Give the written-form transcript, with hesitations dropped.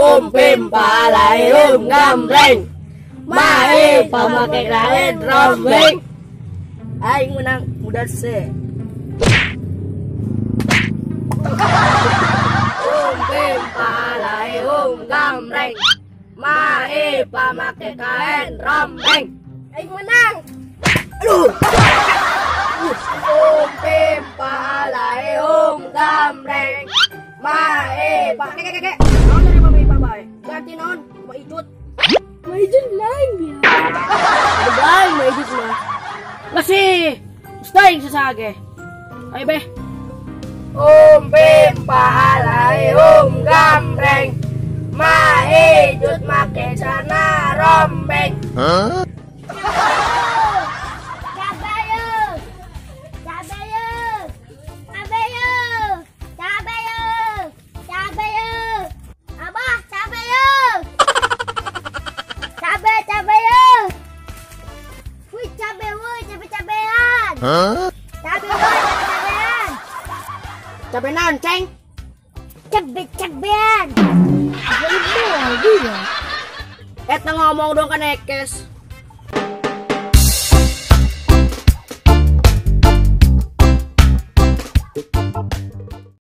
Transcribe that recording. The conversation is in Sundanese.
Umpim palai gambreng. Mae pamake kain rombeng. Aing menang mudah se. Umpim palai gambreng. Mae pamake kain rombeng. Aing menang. Aduh. Umpim palai gambreng. Mae pamake naon dari mami bae. Ganti naon? Maijut. Maijut lain biar. Aduh, maijut mah. Masih, stay sasage. Ayo beh. Umpim palai gambreng. Maijut make celana rombeng. Hah? Hah? Cabe-cabean. Cabe naon, Ceng? Cabe-cabean. Eta ngomong dong kan ekes.